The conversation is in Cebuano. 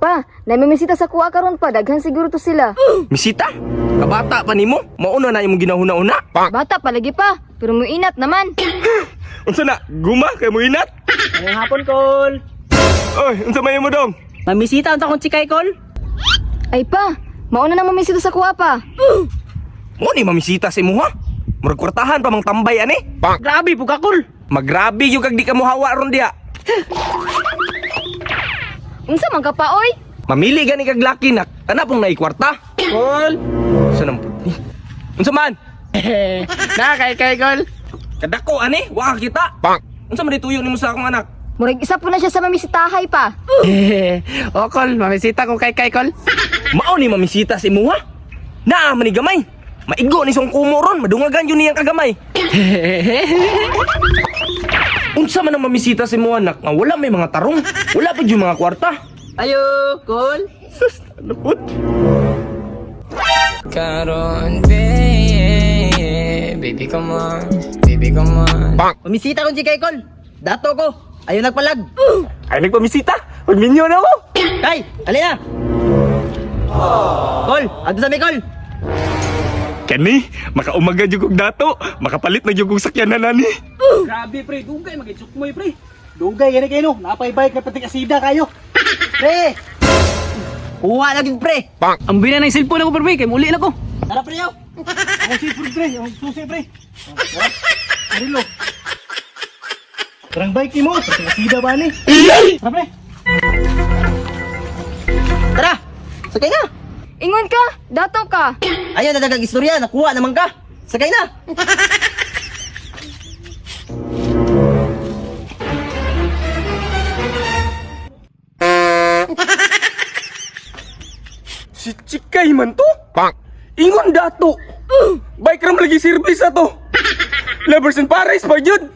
Pa, namimisita sa kuha karon pa, daghan siguro to sila. Misita? Kabata pa nimo? Mauna na imong ginahuna-una. Bata pa lagi pa, pero muinat naman. Unsa na? Guma kay mo inat? Ngayong hapon, Kol. Oy, unsa may mo dong? Mamisita unta kong chikay, Kol. Ay pa, mauna na mamisita sa kuha pa. Mo ni mamisita sa imuha. Murag kwartahan pa mang tambay ani. Grabe po ka, Kol. Magrabe yung kag di ka mohawa ron diha. Unsa man ka pa oy? Mamili gani kag laki nak. Kana pong naikwarta. Kol. Unsa nang pud ni? Unsa man? Na, kay kay, Kol. Kadako ani, wa ka kita. Unsa man dituyo nimo sa akong anak? Murag isa po na siya sa mamisitahay pa. O, Kol. Mamisita ko kay kay, Kol. Mao ni mamisita sa imuha. Naa man ni gamay. Maigo ni song kumo ron, madungagan yun niyang kagamay. Unsa man ang mamisita sa imuha anak nga wala may mga tarong, wala pa yung mga kwarta. Ayo, Kol. Sus, ano pud? Karon, babe, baby, come on, baby, come on. Mamisita kong chikay, Kol. Dato ko. Ayo nagpalag. Ay nagpamisita. Pagminyo na ako. Kay, alin na. Kol, adto sa mi, Kol. Kani, makaumaga jud kog dato, makapalit na jud kog sakyanan nani. Grabe pre, dugay magitsukmoy pre. Dugay gani kayo no, napay bike na pating asida kayo. Pre. Kuha na gyud, pre. Ang bina ng cellphone ako pre, kay muli na ko. Tara, pre, yo. Ang cellphone pre, ang susi pre. Arilo. Tarang bike nimo, pating asida ba ni? Tara pre. Tara. Sakay na. Ingon ka, dato ka. Ayaw na dagang istorya, nakuha naman ka. Sakay na. Si Chikay man to? Ingon dato. Bike ram lagi service ato. Lovers in Paris pa jud.